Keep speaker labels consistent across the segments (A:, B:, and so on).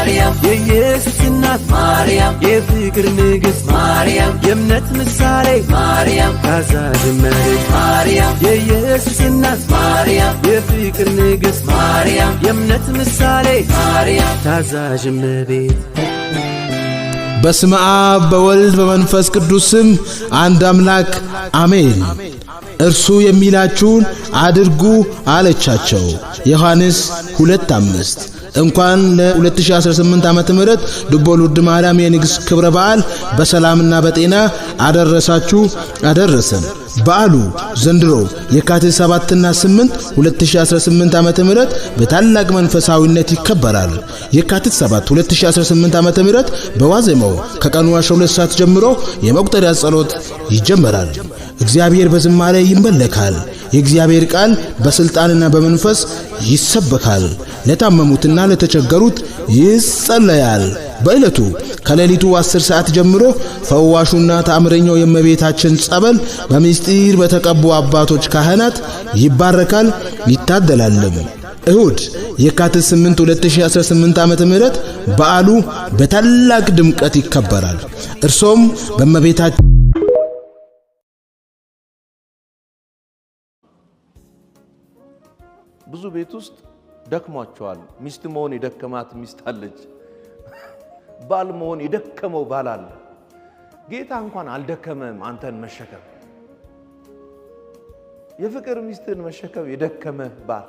A: ማርያም፣ የኢየሱስ እናት ማርያም፣ የፍቅር ንግሥት ማርያም፣ የእምነት ምሳሌ ማርያም፣ ታዛዥ እመቤት ማርያም፣ የኢየሱስ እናት ማርያም፣ የፍቅር ንግሥት ማርያም፣ የእምነት ምሳሌ ማርያም፣ ታዛዥ እመቤት።
B: በስመ አብ በወልድ በመንፈስ ቅዱስ ስም አንድ አምላክ አሜን። እርሱ የሚላችሁን አድርጉ አለቻቸው። ዮሐንስ 2:5። እንኳን ለ2018 ዓመተ ምህረት ድቦ ሉርድ ማርያም የንግስ ክብረ በዓል በሰላምና በጤና አደረሳችሁ አደረሰን። በዓሉ ዘንድሮ የካቲት 7ና 8 2018 ዓመተ ምህረት በታላቅ መንፈሳዊነት ይከበራል። የካቲት 7 2018 ዓመተ ምህረት በዋዜማው ከቀኑ 12 ሰዓት ጀምሮ የመቁጠሪያ ጸሎት ይጀመራል። እግዚአብሔር በዝማሬ ይመለካል። የእግዚአብሔር ቃል በስልጣንና በመንፈስ ይሰበካል። ለታመሙትና ለተቸገሩት ይጸለያል። በዕለቱ ከሌሊቱ 10 ሰዓት ጀምሮ ፈዋሹና ተአምረኛው የእመቤታችን ጸበል በምስጢር በተቀቡ አባቶች ካህናት ይባረካል ይታደላልም። እሁድ የካቲት 8 2018 ዓመተ ምህረት በዓሉ በታላቅ ድምቀት ይከበራል። እርሶም በእመቤታችን
C: ብዙ ቤት ውስጥ ደክሟቸዋል። ሚስት መሆን የደከማት ሚስት አለች። ባል መሆን የደከመው ባል አለ። ጌታ እንኳን አልደከመም አንተን መሸከም። የፍቅር ሚስትን መሸከም የደከመ ባል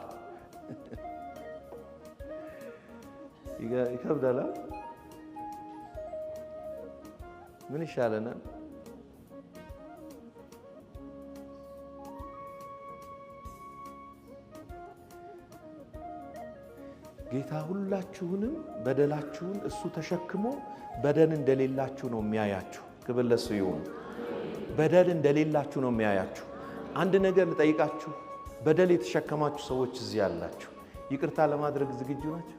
C: ይከብዳል። ምን ይሻለናል? ጌታ ሁላችሁንም በደላችሁን እሱ ተሸክሞ በደል እንደሌላችሁ ነው የሚያያችሁ። ክብር ለእሱ ይሁን። በደል እንደሌላችሁ ነው የሚያያችሁ። አንድ ነገር ልጠይቃችሁ። በደል የተሸከማችሁ ሰዎች እዚህ ያላችሁ ይቅርታ ለማድረግ ዝግጁ ናችሁ?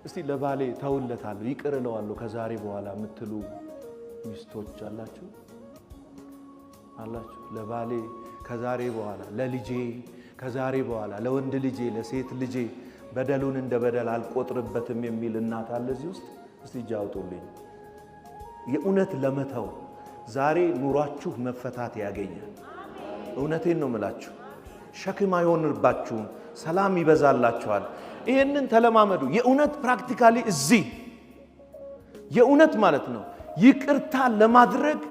C: እስቲ ለባሌ ተውለታለሁ፣ ይቅር እለዋለሁ ከዛሬ በኋላ የምትሉ ሚስቶች አላችሁ አላችሁ? ለባሌ ከዛሬ በኋላ፣ ለልጄ ከዛሬ በኋላ፣ ለወንድ ልጄ፣ ለሴት ልጄ በደሉን እንደ በደል አልቆጥርበትም የሚል እናት አለ እዚህ ውስጥ? እስቲ እጅ አውጡልኝ። የእውነት ለመተው ዛሬ ኑሯችሁ መፈታት ያገኛል። እውነቴን ነው የምላችሁ። ሸክም አይሆንባችሁም፣ ሰላም ይበዛላችኋል። ይህንን ተለማመዱ። የእውነት practically እዚህ የእውነት ማለት ነው ይቅርታ ለማድረግ።